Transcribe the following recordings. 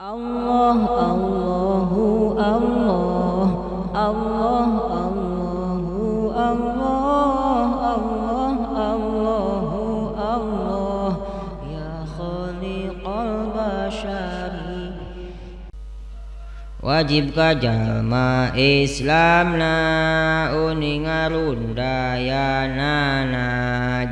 Allah Allahu Allah Allah Allahu Allah Allah Allahu Allah ya khaliqal bashari. Wajib ka jalma Islamna uning ngarundayanana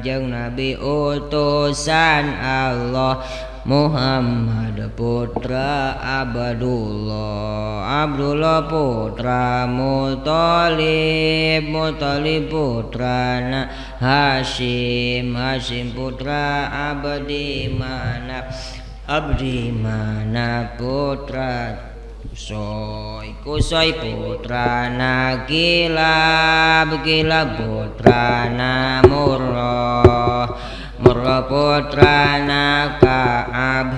jeung nabi utusan Allah Muhammad putra Abdullah, Abdullah putra Muthalib, Muthalib putrana Hashim, Hashim putra Abdi Manaf, Abdi Manaf putra Kusoi, Kusoi putrana Kilab, Kilab putrana Murrah, Murrah putrana Ka'ab,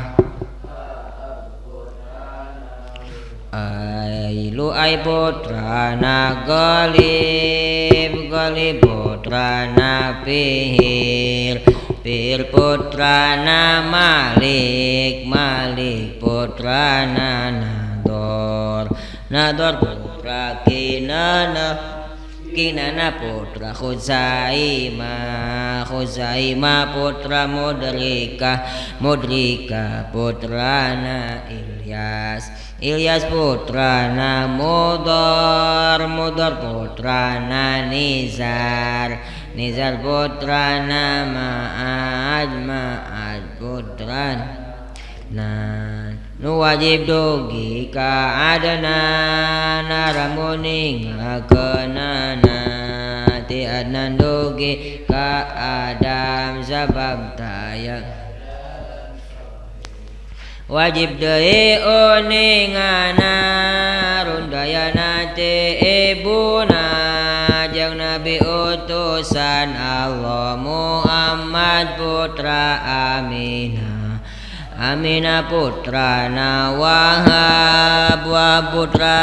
Lu'ai putrana Ghalib, Ghalib putrana Fihir, Fihir putrana Malik, Malik putrana Nador, Nador putra Kinana, Kinana putra Khuzaimah, Khuzaimah putra Mudrikah, Mudrikah putrana Ilyas, Ilyas putrana Mudar, Mudar putrana Nizar, Nizar putrana Ma'ad, Ma'ad putrana Nu wajib dugi ka Adnan, naramuning akenana ti Adnan dugi ka Adam sabab taya. Wajib deui uningana rundayana ti ibuna jeung nabi utusan Allah Muhammad putra Aminah, Aminah putrana Wahab, Wahab putra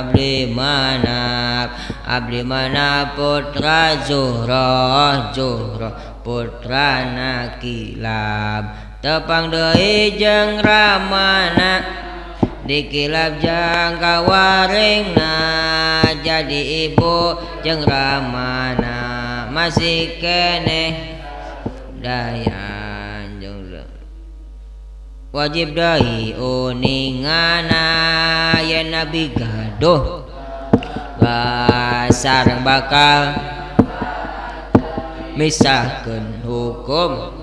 Abdi Manaf, Abdi Manaf putra Zuhrah, Zuhrah putrana Kilab. Tepang deui jeung ramana dikilab jeung kawaringna jadi ibu jeung ramana masih keneh daya. Wajib dahi uningana yen nabi gaduh sareng bakal misahkeun hukum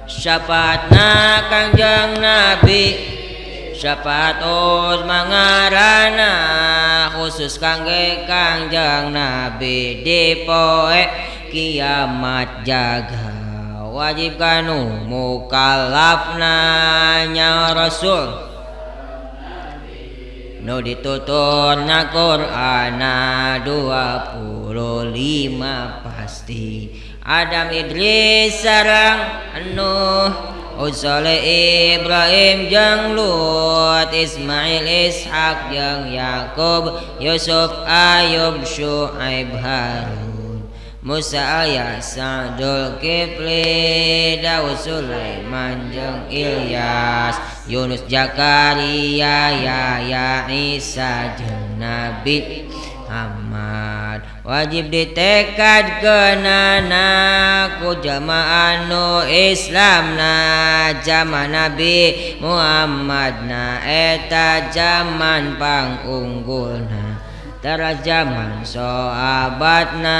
syafaatna Kangjeng Nabi, syafaat mangarana khusus kangge Kangjeng Nabi di poe kiamat jaga. Wajib kanu mukallafna nya Rasul nu dituturna Qur'ana 25 pasti Adam Idris sareng Nuh, Soleh Ibrahim jeung Lut, Ismail Ishak jeung Yakub, Yusuf Ayub Syuaib Harun, Musa Yasa Dzulkifli, Daud Sulaiman jeung Ilyas, Yunus Zakaria, Yahya Isa jeung Nabi Muhammad. Wajib ditekad kenana ku jamaah nu Islamna zaman Nabi Muhammadna eta zaman pangunggulna. Tara zaman sahabatna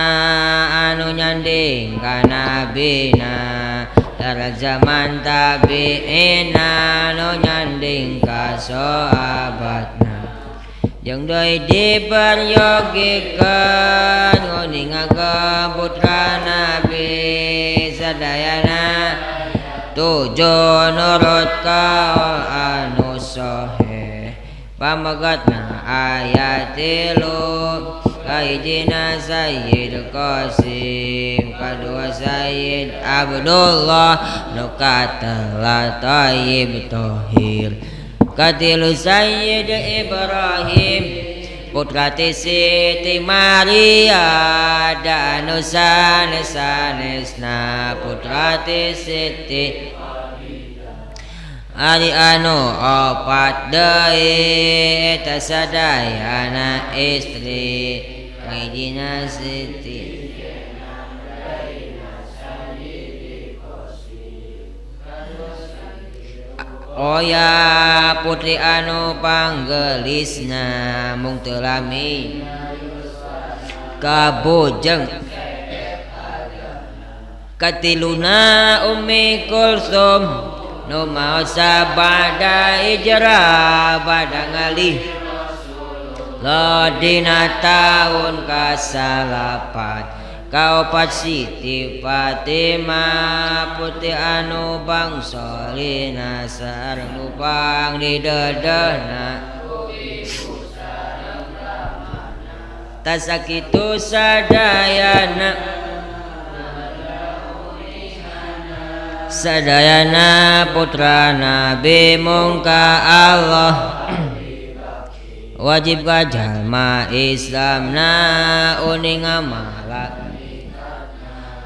anu nyanding ka nabina, tara zaman tabi'ina anu nyanding ka sahabatna. Jeung deui diperyogikeun nguningakeun putra nabi sadayana tujuh nurut kaul anu sahih. Pamegatna ayat 3, kahijina Sayyid Qasim, kadua Sayyid Abdullah nu katela Thayyib Thohir, katilu Sayyid Ibrahim putra ti Siti Maria da anu sanes-sanesna putra ti Siti Ari anu opat deui eta sadayana istri kahijina Siti Oya putri anu panggelisna mung teu lami kabujeng katiluna Ummi Kulsum nu maot sabada hijrah bada ngalih ladina taun kasalapat kaopat Siti Fatimah putih anu bangsolina sareng lupang didedehna tasakitu sadayana sadayana putra Nabi mungka Allah wajib ka jalma Islamna uning amalan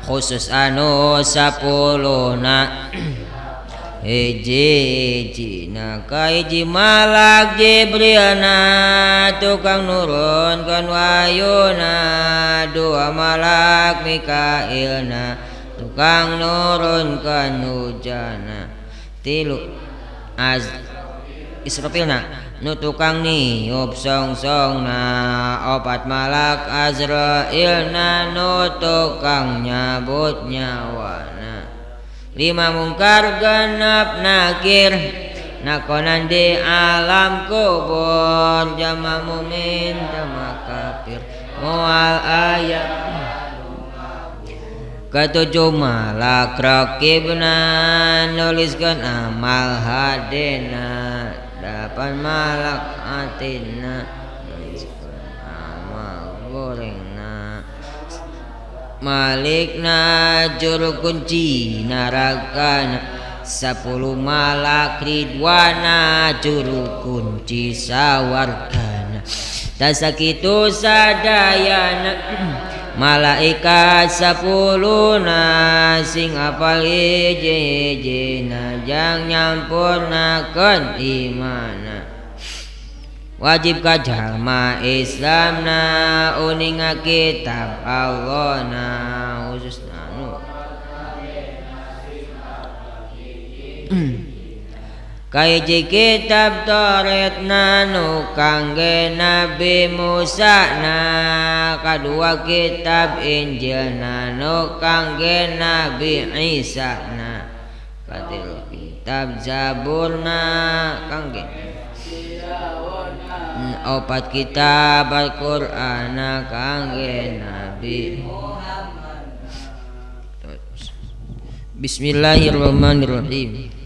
khusus anu sapuluhna hiji-hijina kahiji malak Jibrilna tukang nurunkeun wahyuna dua malak Mikailna tukang nurunkeun hujana tilu Az Israfilna nu tukang niup song-songna opat malak Azrailna nu tukang nyabut nyawana lima mungkar genep nakir nakonan di alam kubur jama mumin jama kafir moal aya ketujuh malak raqibna nuliskeun amal hadena delapan malak atina nuliskeun amal gorengna malikna juru kunci narakana 10 malak ridwana juru kunci sawargana tasakitu sadayana malaikat 10 sing apal hiji-hijina jang nyampurnakeun imana wajib ka jalma Islamna uninga kitab Allahna khususna anu kahiji kitab Tauratna nu kangge Nabi Musa na kadua kitab Injilna nu kangge Nabi Isa na katilu kitab Zaburna kangge opat kitab Al-Qur'ana kangge Nabi Muhammad. Bismillahirrahmanirrahim.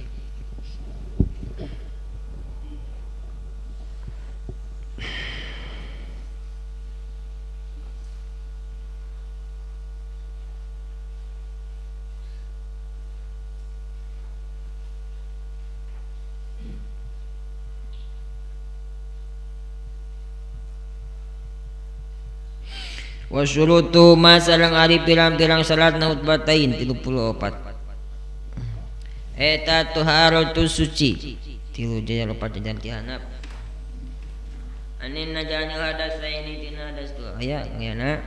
Wa syurutu ma sareng ari pirang-pirang syaratna khutbatain 34 eta tuharatu suci tilu jaya lopat jajan tihanap anin najanil hadas ini tina hadas dua aya ngana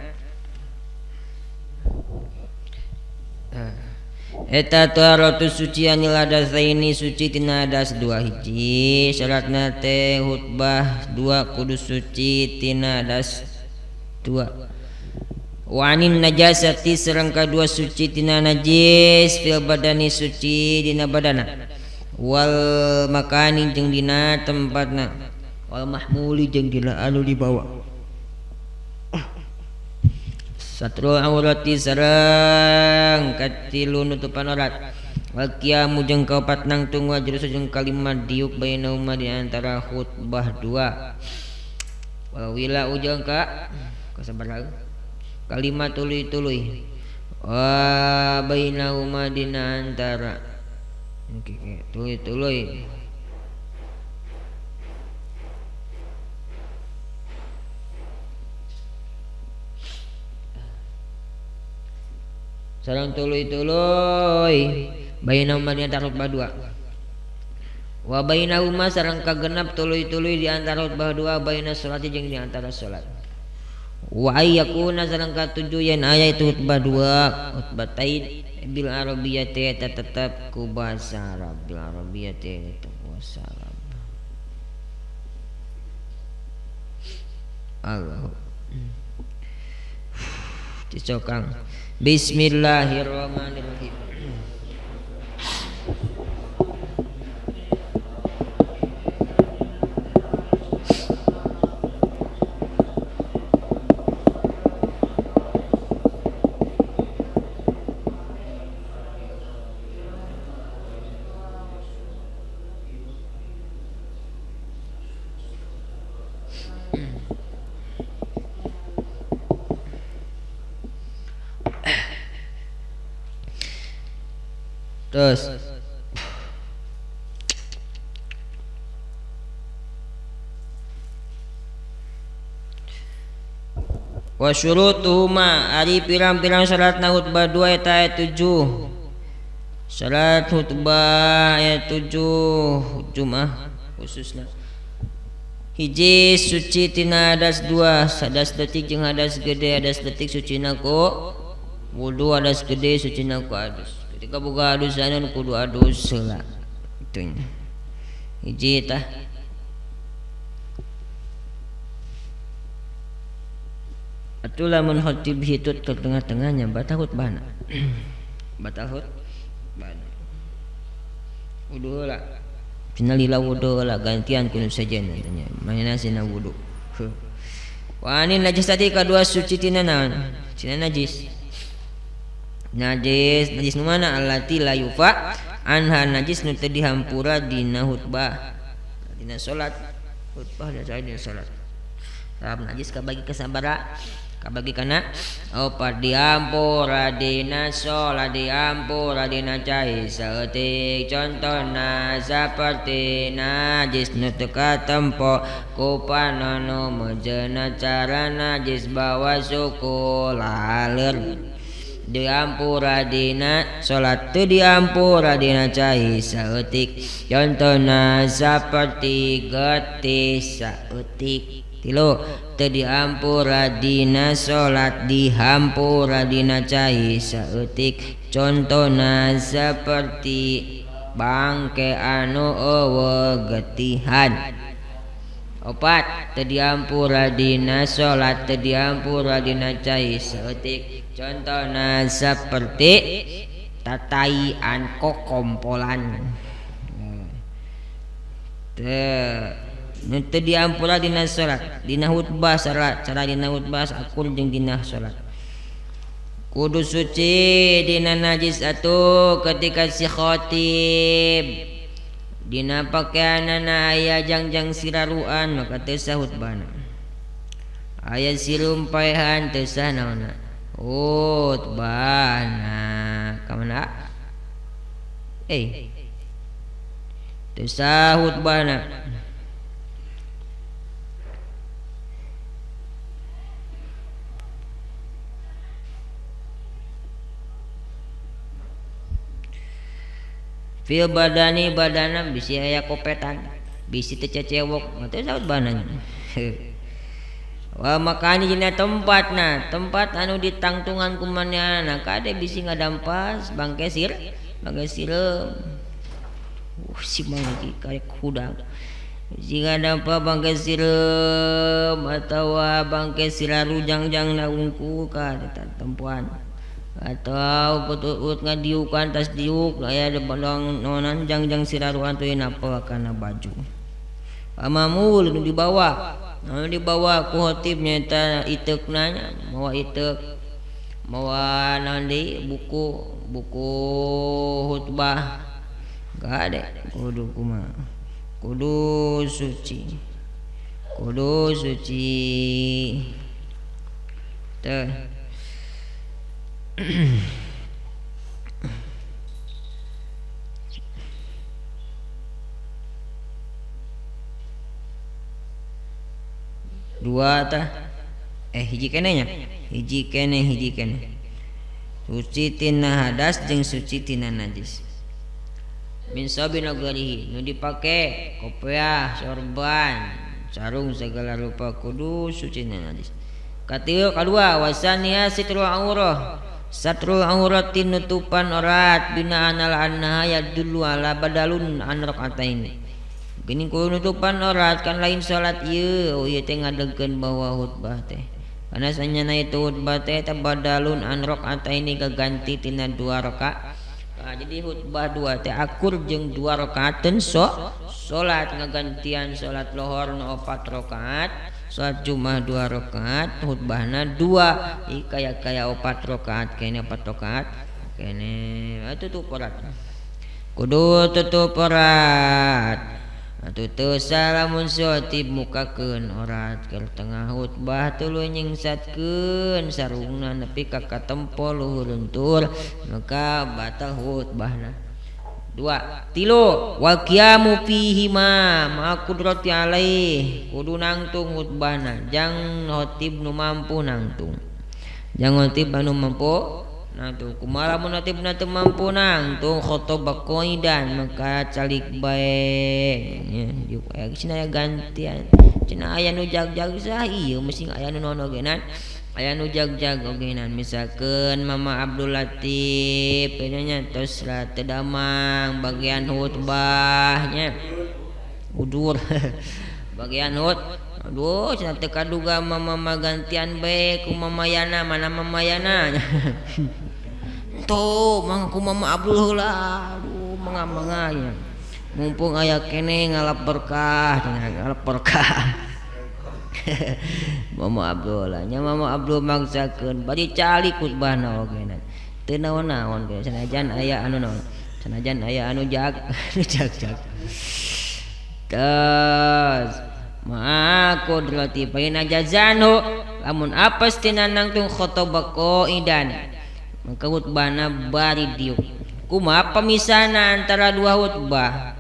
eta tuharatu suci anil hadas ini suci tina hadas dua hiji syaratna teh khutbah dua kudu suci tina hadas dua wanin najasati sareng kadua suci tina najis fil badani suci dina badana wal makani jeung dina tempatna wal mahmuli jeung dina anu dibawa satrul aurati sareng katilu nutupan aurat wal qiyamu jeung kaopat nangtung wa jurus jeung kalima diuk bainauma di antara khutbah dua wal wila ujang ka kasabaraha kalimat tuluy-tuluy wa bainahuma dina antara tuluy-tuluy sareng tuluy-tuluy bainahuma dina antara khutbah dua Wa bainahuma sareng kagenap tuluy-tuluy di antara khutbah dua baina salat jeung di antara salat. Wa ayyakuna sareng katujuh yen aya itu khutbah dua khutbatain bil arabiyyati eta tetep ku bahasa Arab bil arabiyyati eta bahasa Arab. Allah dicokang. Bismillahirrahmanirrahim. Terus wa syurutuhuma ari pirang-pirang syaratna khutbah dua eta aya 7. Syarat khutbah aya 7 Jumat khususna. Hiji suci tina hadas dua, hadas detik jeung hadas gede, hadas detik sucina ku wudu, hadas gede sucina ku adus. Ketika boga adusanan kudu adus heula. Itu hiji tah. Atuh lamun khatib hitut ke tengah-tengahnya batal khutbahna. Batal khutbahna. Wudu heula. Cenah lila wudu heula gantian ku nu sejen nya. Manehna sina wudu. Wa anin najasati kadua suci tina naon? Tina najis. Najis, najis nu mana allati la yufa anha najis nu teu dihampura dina khutbah dina salat khutbah da dina salat. Sabab najis kabagi kasabara kabagi kana opat dihampura dina salat dihampura dina cai saeutik contona saperti najis nu teu katempo ku panono mejeuna cara najis bawa suku laleur diampura dina salat teu diampura dina cai saeutik contona saperti getih saeutik. Tilu teu diampura dina salat dihampura dina cai saeutik contona saperti bangke anu eueuh getihan. Opat teu diampura dina salat teu diampura dina cai saeutik contohna seperti tataian kokompolan. Teu diampura dina salat dina khutbah salat cara dina khutbah akur jeung dina salat. Kudu suci dina najis atuh ketika si khatib dina pakaianana aya jangjang siraruan maka teu sah khutbahna. Aya sirumpaehan teu sah naonna khutbahna. Ka mana? Teu sah khutbahna. Fil badani badana bisi aya kopetan, bisi teu cecewok, teu sah khutbahna. Wah makani dina tempatna, tempat anu ditangtungan ku manehna kade bisi ngadampas bangke sir, bangke sireum. Si mah lagi karek hudang. Bisi ngadampa bangke sireum atawa bangke sirarujangjang na ungku ka eta tempuan. Atau putut ngadiukan tas diuk aya balong nonan jangjang siraruan teu napa kana baju. Amamul nu dibawa. Nah, dibawa ku khotib nyata iteukna nya mawa iteuk mawa naon deui buku buku khutbah gade kudu kumaha kudu suci teh. Dua tah hiji keneh nya hiji keneh suci tina hadas jeung suci tina najis. Min sabin agarihi nu dipake kopiah, sorban, sarung segala rupa kudu suci tina najis. Katilu kadua wasania sitrul aurah. Satrul auratin nutupan aurat binaan ala annaha yadullu ala badalun an rakaataini. Geuning kudu nutupan aurat kan lain salat ieu, oh ieu teh ngadegkeun bahwa khutbah teh. Karena sanyana itu khutbah teh eta badalun an rakaataini kaganti tina 2 rakaat. Nah, jadi khutbah 2 teh akur jeung 2 rakaateun salat ngagantian salat lohor nu 4 rakaat, salat Jumat 2 rakaat, khutbahna 2. Ieu kaya-kaya 4 rakaat kene 4 rakaat kene tutup aurat. Kudu tutup aurat. Atuh teu salamun sotib mukakeun aurat keur tengah khutbah tuluy nyingsatkeun sarungna nepi ka katempo luhur luntur maka batal khutbahna. 2 tilu wal qiyamu fihi ma ma qudrati alaih kudu nangtung khutbahna jang khotib nu mampu nangtung. Jang khotib anu mampu nangtung kumaha lamun khotibna teu mampu nangtung khotbah qaidan maka calik bae nya diuk aya cenah aya gantian cenah aya nu jag-jag sah ieu mesti aya nu naon ogenan aya nu jag-jag ogenan misalkeun Mama Abdul Latif nya tos teu damang bagian khutbah nya udur bagian khutbah aduh cenah teu kaduga mama gantian bae ku Mama Yana mana Mama Yana tuh mang ku Mama Abdul heula aduh mangga-mangga nya mumpung aya keneh ngalap berkah cenah ngalap berkah Mama Abdul nya Mama Abdul maksakeun bari calik khutbahna oge teu naon-naon ge sanajan aya anu naon sanajan aya anu jag jag-jag tos ma qudrati baina jazanu lamun apes tina nangtung khotbah qaidan maka khutbahna bari diuk kumaha pamisana antara dua khutbah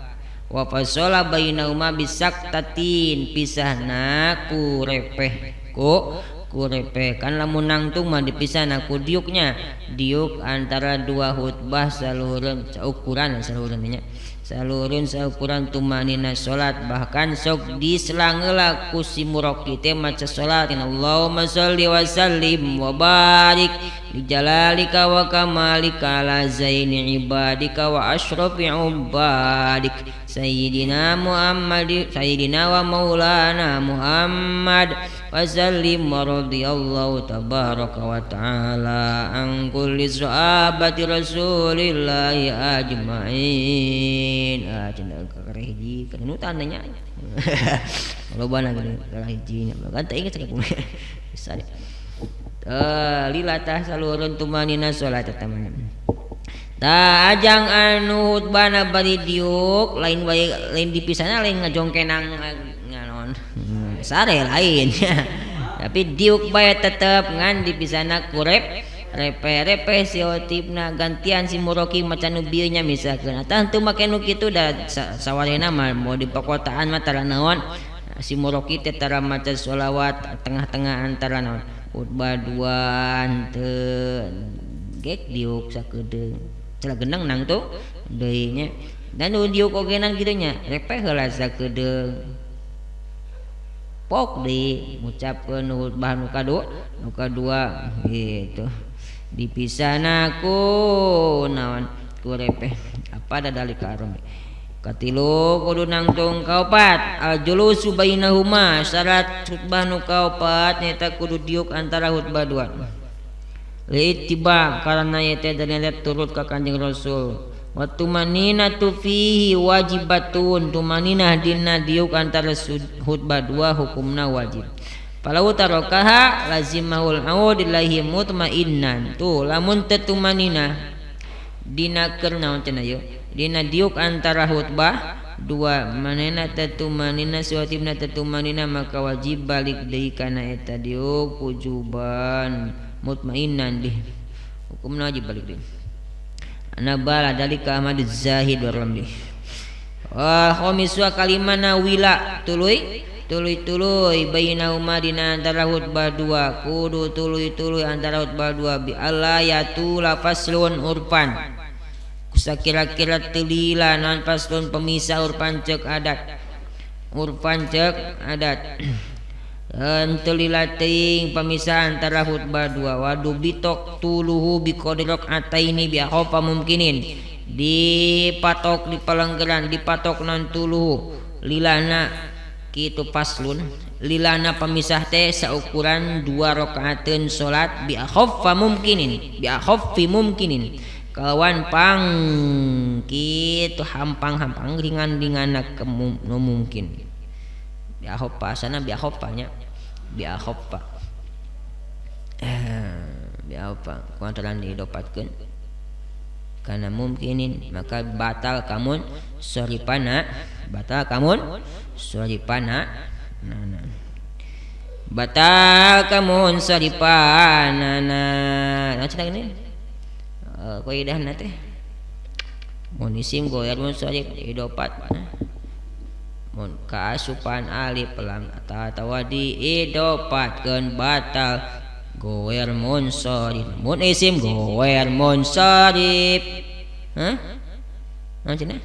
wa fasala bainahuma bisaktatin pisahna ku repeh ku repeh kan lamun nangtung mah dipisahna ku diuknya diuk antara dua khutbah saluhureun saukuran saluhureun nya saluhureun saukuran tumanina salat bahkan sok diselangeula ku si muraqi teh maca salat Allahumma sholli wa sallim wa barik li jalalika wa kamalika ala zaini ibadika wa asyrafi ubadik sayyidina Muhammad sayyidina wa maulana Muhammad wa sallim wa radhiyallahu tabaraka wa ta'ala an kulli sahabati rasulillahi ajmain. Ah cenah kakara hiji kanutan nya lobana kakara hiji nya kan teu inget sakitu bisa deh lila tah saluhurun tumanina salat eta mah. Tah ajang anu khutbahna bari diuk lain bae lain dipisahna lain ngajongkenang nganon sare lain tapi diuk bae tetep ngan dipisahna kurep repe-repe si khotibna gantian si muroki maca nu bieu nya misalkeun tah teu make nu kitu da sawarehna mah mau di perkotaan mah tara naon si muroki teh tara maca sholawat tengah-tengah antara naon khutbah dua teu gek diuk sakedeung celah geneng nangtung deui nya dan nu diuk ogenan kitu nya repeh heula sakedeung pok deui ngucapkeun khutbah nu kadua gitu dipisahna ku naon ku repeh apa dadalika arom katilu kudu nangtung kaopat al julusu bainahuma syarat khutbah nu kaopat nyaeta kudu diuk antara khutbah dua liittiba karena ieu teh turut ka Kanjeng Rasul wa tumaninatu fihi wajibatun tumaninah dina diuk antara khutbah dua hukumna wajib. Falau tarokaha lazimahul aud ilahi mutmainnan tuh lamun teu tumaninah dina keur naon cenah ieu dina diuk antara khutbah dua manehna teu tumaninah suatibna teu tumaninah maka wajib balik deui kana eta diuk wujuban mutmainnan dih hukumna wajib balik deui. Anabala dalika Ahmad Zahid wa Ramli. Wa khamisu kalimana wila tuluy tuluy-tuluy bainahuma dina antara khutbah dua kudu tuluy-tuluy antara khutbah dua bi alla yatula faslun urfan Sakira-kira teu lila naon faslun pemisah urpan ceuk adat. Urpan ceuk adat. Henteu lila teuing pemisah antara khutbah dua. Wadu bitok tuluhu biqadri rakaataini bi akhafa mumkinin. Dipatok di palenggeran dipatok non tuluhu lilana kitu faslun lilana pemisah teh saukuran dua rakaateun salat bi akhaffa mumkinin bi akhaffi mumkinin kawan pang kitu hampang-hampang ringan-ringanna nu mungkin bi akhaffa sana bi akhaffa nya bi akhaffa bi akhaffa kuantaran didopatkeun karena mungkinin maka batal kamun soripana batal kamun soripana nah. Batal kamun soripana nah cerita ini kaidahna teh mun isim goyar mun sorip idopat mun kaasupan alif lam atawa diidopatkeun batal goer munsharif mun isim goer munsharif hah naon cenah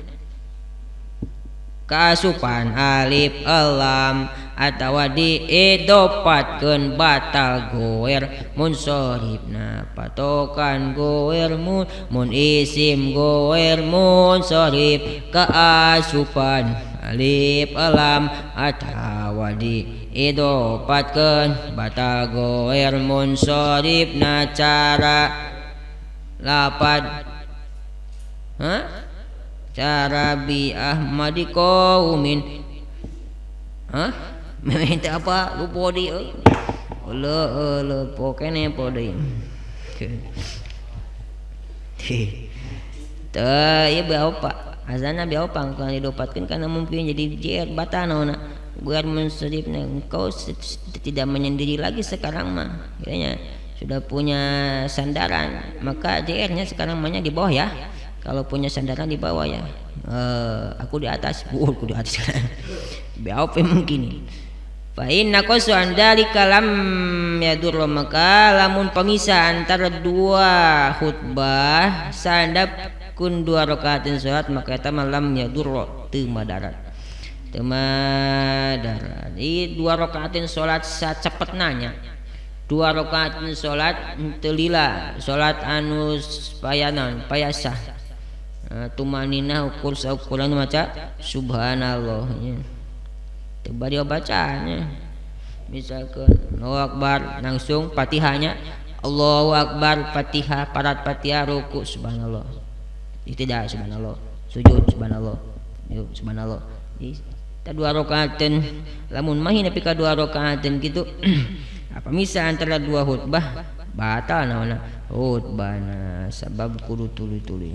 kaasupan alif lam atawa diidopatkeun batal goer munsharif nah patokan goer mun isim goer munsharif kaasupan alif lam atawa diidopatkeun batal goer munsharif na cara lapad ha cara bi ahmadi qaumin ha minta apa lupa di eueuh eueuh pokene po deui teu ieu bae azana bi apa kalau didopatkeun karena mungkin jadi JR batal naonna biar munsharifna engkau tidak menyendiri lagi sekarang mah kiranya sudah punya sandaran maka JR-nya sekarang mahnya di bawah ya kalau punya sandaran di bawah ya aku di atas aku di atas BAP mungkin fa inna qasu andalika lam yadur maka lamun pemisah antara dua khutbah sandap kun dua rakaatin salat maka eta mah lam yadur teu madarat teu madarat di dua rakaatin salat sacepetna nya dua rakaatin salat teu lila salat anu payanan payasah tumanina ukur saukuran maca subhanallah nya teu bari bacanya misalkan Allahu akbar langsung Fatihahnya Allahu akbar Fatihah parat Fatihah ruku subhanallah tidak subhanallah sujud subhanallah yuk subhanallah kita dua rakaateun lamun mahi nepi ka dua rakaateun kitu apa misah antara dua khutbah batal naonna khutbahna sabab kudu tuluy-tuluy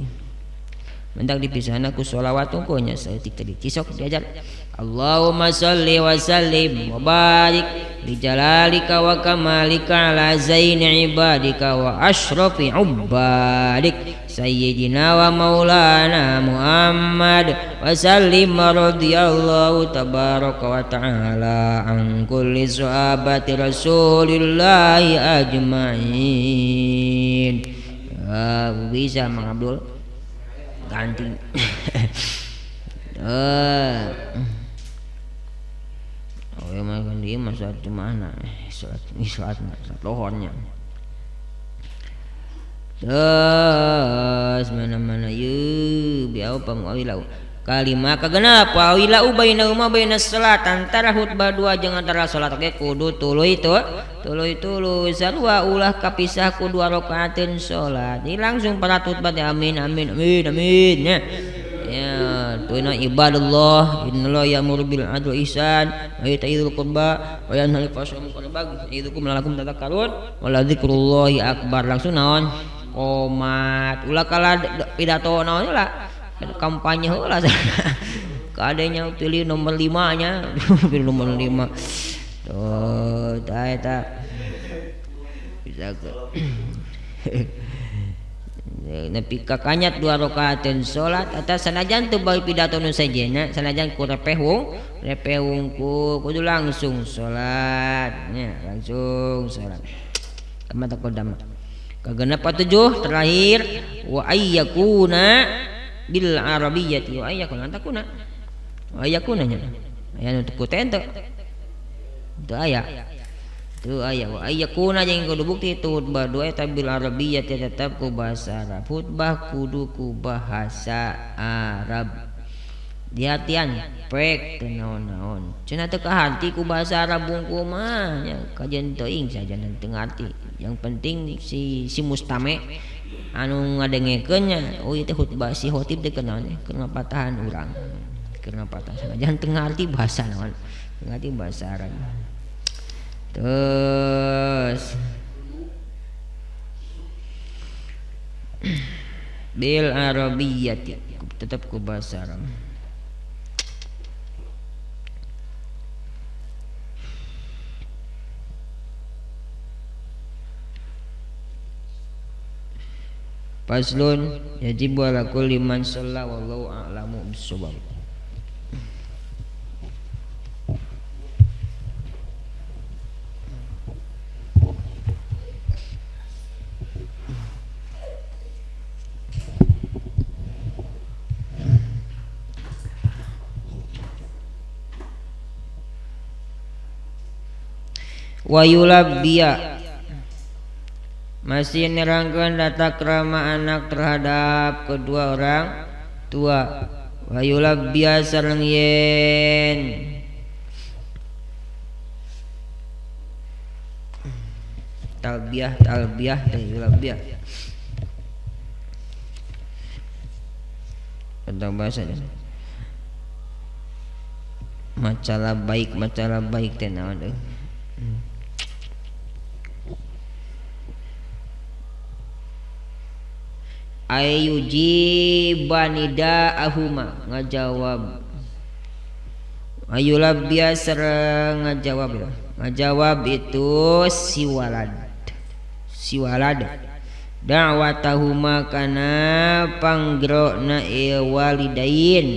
mendak dipisahna ku sholawat tungkunya saeutik tadi cisok diajar Allahumma sholli wa sallim wa barik li jalalika wa kamalika ala zaini ibadika wa asrafi ubadik sayyidina wa maulana Muhammad wa sallim radhiyallahu tabaraka wa ta'ala an kulli sahabati rasulillahi ajmain. Bisa Mang Abdul ganti. Oh ya makan dia mah salat jemaah salat salat salat lohornya. Terus mana-mana ye biau pangawilau kalima kagenap wawilau bainahuma bainas salat antara khutbah dua jeung antara salat oge kudu tuluy itu tuluy tuluy sarua ulah kapisah ku dua rakaateun salat. Ini langsung para khutbah teh amin amin amin amin nya. Ya tuna ibadallah innallaha ya'muru bil adli wal ihsan wa ita'i dzil qurba wa yanha 'anil fahsya'i wal munkar wal bagyi ya'idukum la'allakum tadhakkarun wa la dzikrullahi akbar langsung naon qomat ulah kala pidato naon lah kampanye heula kadenya pilih nomor 5 nya pilih nomor 5 tuh tah eta bisa ke nepi ka kanyat dua rakaateun salat eta sanajan teu bari pidato nu sejenna sanajan ku repeh wungkul kudu langsung salat nya langsung salat kama taqaddama kagenep 7 terakhir wa ayyakuna bil arabiyyati wa ayyakuna takuna wa ayyakuna nya aya nu ku teh teu aya teu aya wa ayyakuna jeung kudu bukti itu khutbah dua eta bil arabiyyati tetep ku bahasa Arab. Khutbah kudu ku bahasa Arab. Dihatian prek teu naon-naon cenah teu kaharti ku bahasa Arab bungku mah nya kajian teuing sajana teu ngarti. Yang penting si mustame anu ngadengekeun nya oh ieu teh khutbah si khotib teh kunaon keur ngapatahan urang keur ngapatahan sanajan teu ngarti bahasa naon teu ngarti bahasa Arab. Terus bil arabiyyati tetep ku bahasa Arab. Faslun yajibu ala kulli man shalla wallahu a'lamu bissawab. Wa yulabbiya masih nerangkan data krama anak terhadap kedua orang tua. Wa yulabbiya sareng yen talbiyah talbiyah teh yulabbiyah tentang bahasa macalah baik teh naon euy. Ayujiba nida'ahuma ngajawab ayulabbiya sareng ngajawab ya. Ngajawab itu siwalad siwalad da'watahuma kana panggrona ieu walidain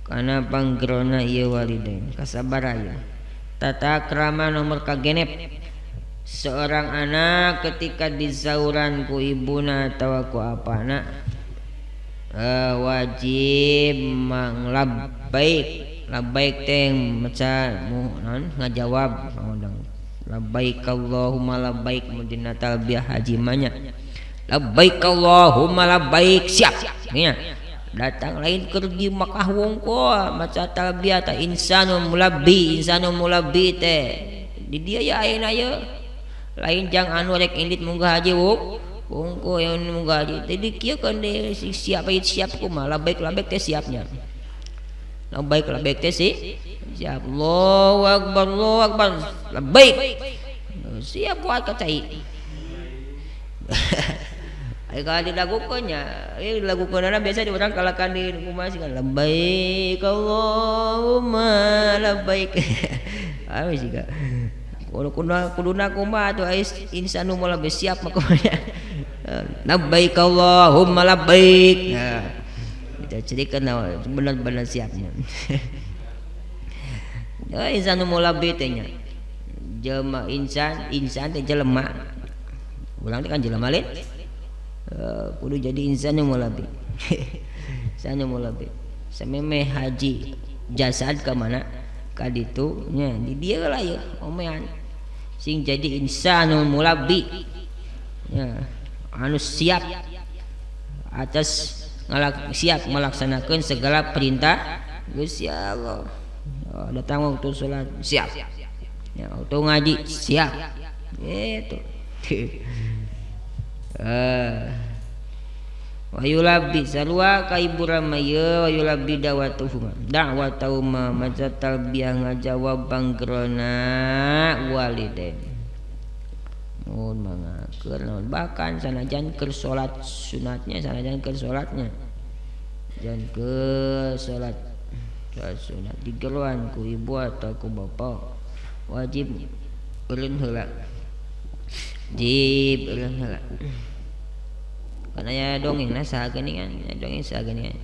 kana panggrona ieu walidain kasabaraya tata krama nomor kagenep. Seorang anak ketika disauran ku ibuna atau ku apana wajib manglabbaik labbaik teh maca naon ngajawab labbaik Allahumma labbaik mudina talbiyah haji mah nya labbaik Allahumma labbaik siap nya datang lain keur di Makkah wungkul maca talbiyah ta insanu mulabbi teh di dia ya ayeuna ye lain jang anu rek indit munggah haji wungkul yang munggah haji jadi kieu kan deui siap siap kumaha labbaik labbaik teh siapnya labbaik labbaik teh si siap Allahu akbar labbaik siap buat ka cai. Ai kalau dilakukeun nya ieu dilakukeunana biasa di urang kalakan di kumaha sih kan labbaik Allahumma labbaik. Ah siga kuduna kumaha atuh ais insanu moal siap mah kumaha labbaik Allahumma labbaik. Nah kita ceritakan benar-benar siapnya. Ya insanu mulabbi teh nya jelema insan insan teh jelema urang teh kan jelema lain kudu jadi insanu mulabbi. Insanu mulabbi samemeh haji jasad ka mana ka ditu nya di dieu lah ieu omean sing jadi insanu mulabbi nya anu siap atas siap melaksanakan segala perintah Gusti Allah. Oh, datang waktu sholat siap ya, waktu ngaji siap gitu. Wa yulabbi sarua ka ibu rama ieu wa yulabbi da'watuhuma da'watahuma maca talbiyah ngajawab panggerona walidain mun mangga keur naon bahkan sanajan keur salat sunatnya sanajan keur salatnya jangan ke salat sunat digeruan ku ibu atau ku bapa wajib eureun heula wajib eureun heula karena ya dongeng na saha geuningan ya dongeng saha geuningan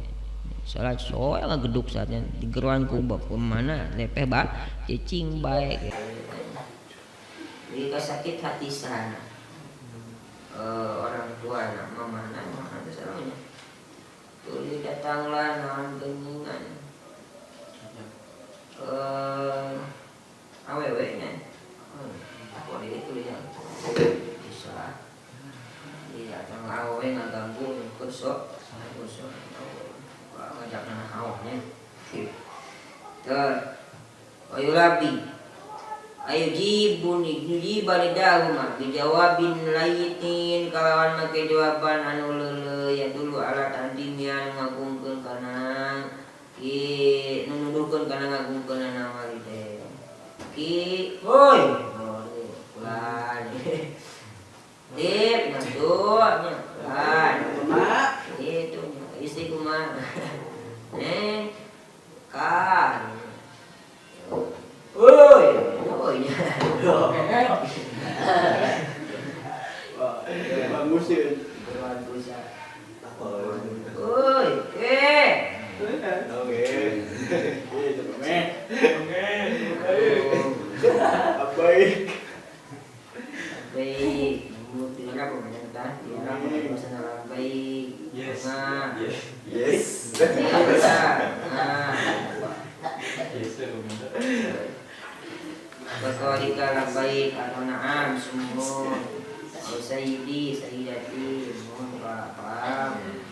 salat soe ngageduk saatnya digeruan ku bapa mana lepeh ba cicing bae. Jika sakit hati sana orang tua nak mamana maka salahnya Tuluy datanglah naon geuningan awewe nya. Apa itu ya? Bisa. Iya, datang awewe ngaganggu sok sok ngajak awaknya. Ter Ayulabi ayo jibun yujiba lidahuma bijawabin layitin kalawan make jawaban anu leuleuh ya dulu ala tandimian ngagungkeun kana ki nunuduhkeun kana ngagungkeun kana walide ki hoi ulan tip ngantuk nya ulan itu istri kumaha neng ka oi oi bagus ya. Oi, eh. Oke. Baik. Baik. Baik. Yes. Yes. Bakalika labbaik atau na'am summun atau sayyidi sayyidati mohon paham.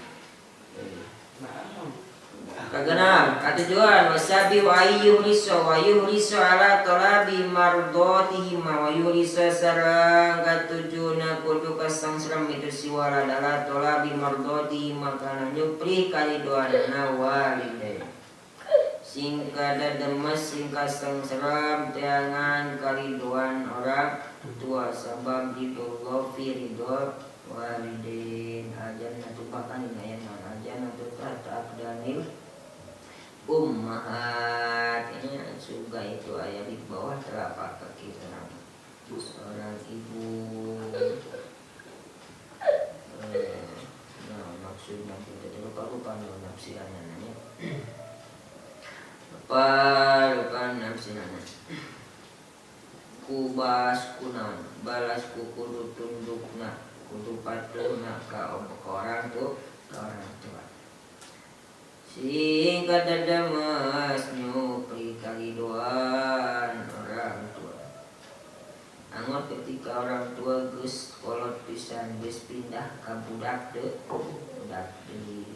Kagenap katujuan wasabi wa ayyuhrisu wa yuhrisu ala talabi mardotihima wa yuhrisu sareng katujuna kudu kasangsram itu siwara ala talabi mardotihima kana nyupri kalidoanana walidain. Sing kadademes sing kasangsaram teangan kalidoan orang tua sabab ridho fi ridho walidain aljannatu bahkan ini ayat aljannatu tahta aqdamil ummahat. Ini surga itu ayat di bawah telapak kaki seorang ibu. Nah, maksudnya kita lupa-lupa nafsirannya nanya. Lupa nafsirannya. Kubas kunaon, balas ku kudu tundukna, kudu patuhna ka orang tuh, ka orang tua. Sing kadadamas nyupri kalidoan orang tua. Angor ketika orang tua geus kolot pisan geus pindah ka budak deui, budak deui.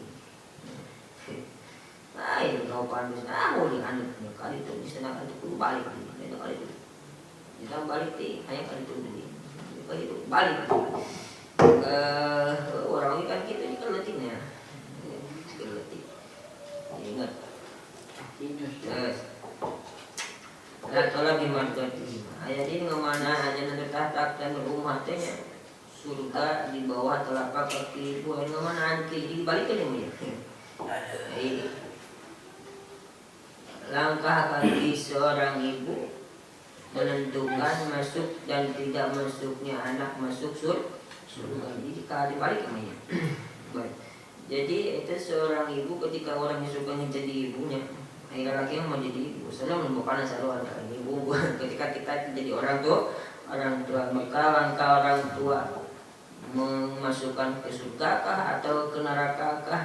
Lain kau pandus, ah boleh anu kali itu di sana kali itu kudu balik deui, kali itu. Kita balik deui, hayang kali itu deui. Kali itu balik. Orang ini kan kita ini kan letiknya. Letik. Ingat. Yes. La tolak dimanfaatkan. Ayat ini ngemana hanya nanti tahta dan rumah tehnya surga di bawah telapak kaki ibu. Ngemana angki dibalikin ini. Jadi, langkah kaki seorang ibu menentukan masuk dan tidak masuknya anak masuk surga. Jadi kalau dibalik namanya. Baik. Jadi itu seorang ibu ketika orang yang suka menjadi ibunya, akhirnya laki yang mau jadi ibu, selalu menemukan selalu ada ibu. Ketika kita jadi orang tua, maka langkah orang tua memasukkan ke surga kah atau ke neraka kah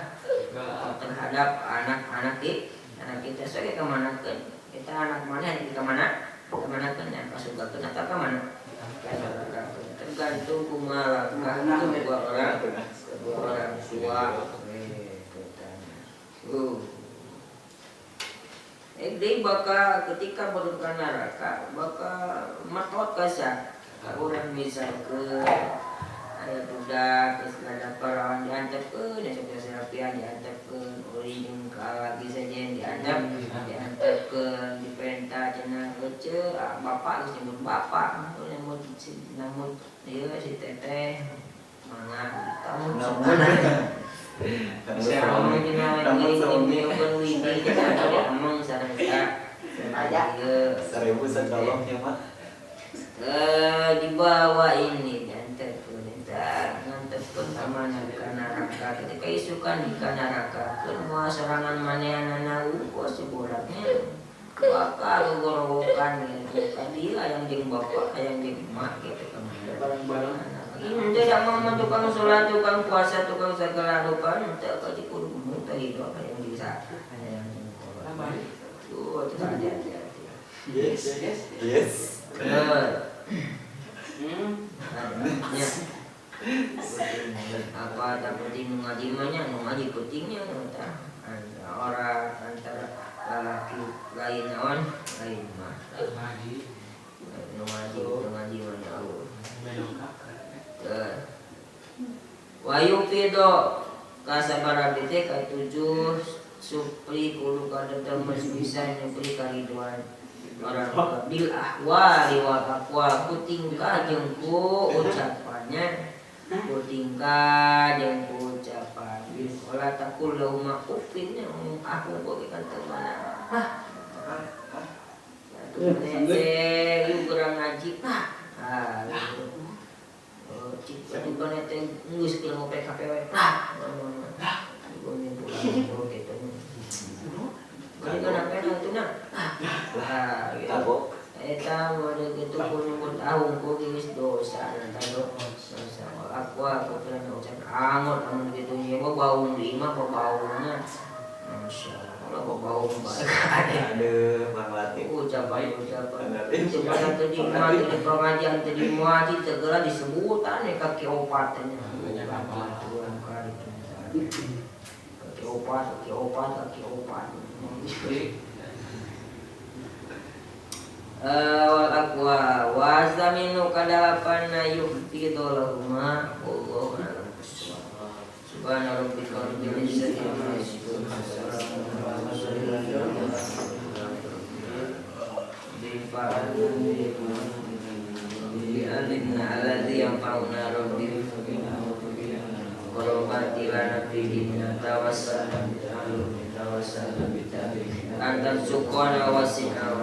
terhadap anak-anak kita. Soalnya kemana kan? Kita anak mana yang kemana? Kemana kan? Ke surga kan atau kemana? Tergantung kumaha langkah kedua orang tua. Dia bakal ketika masuk ke neraka bakal matot kasa orang misal ke ada budak ada perawan diantepkeun esok serapian diantepkeun uring ka lagi saja diantepkeun diperintah cenah ece bapak geus nyebut bapak nyebut namun ieu si teteh mangga kamu di bawah ini diantarkan sama neraka ketika isukan di neraka semua serangan manehanana uko sebolaknya bakal gorowokan gitu tadi ayam jeung bapak ayam jeung emak gitu kan barang-barang. Ini tidak mau tukang sholat, tukang puasa, tukang segala rupa, entah kali kudu teh ridho hayang bisa hayang kolot. Tuh itu saja. Yes. Yes. Bener. Ya. Apa tak penting ngaji mah nya, nu ngaji pentingnya tah. Orang antara lalaki lain naon, lain mah. Ngaji. Nu ngaji mah nya Allah. Wa yufido kasabara teh katujuh supri kudu kadetem bisa nyupri kariduan. Orang bil ahwali wal aqwal ku tingkah jeung ku ucapannya, ku tingkah jeung ku ucapan. Wala taqul lahuma uffin nya aku kok kan teu mana. Hah. Atuh teh ieu kurang ngaji. Ah. Oh, cik atuh kana teh geus keur ngopi kafe we. Ah. Ieu pulang kitu. Bagaimana apa itu nak? Ah, Tabok. Eta mode kitu ku nyebut ahung ku geus dosa nanti dosa. Aku pernah ucap angot amun kitu nya baung di imah baungna. Masya Allah baung bae. Aduh, Bang Latif. Ucapan ucapan. Ucapan teu di imah teu di pengajian teu di muaji segala disebutan ya kaki opat nya. Kaki opat, kaki opat, kaki opat. Wal aqwa wa zaminu kadalapan yuhfidu lahuma wallahu a'lam bissawab. Subhana rabbika rabbil izzati amma yasifun wa salamun alal mursalin. Bi alimna alladzi yanfa'una rabbi qarabati lana fi dinina tawassalna bi ta'alumi tawassalna bi tabi'in antar sukona wasi'a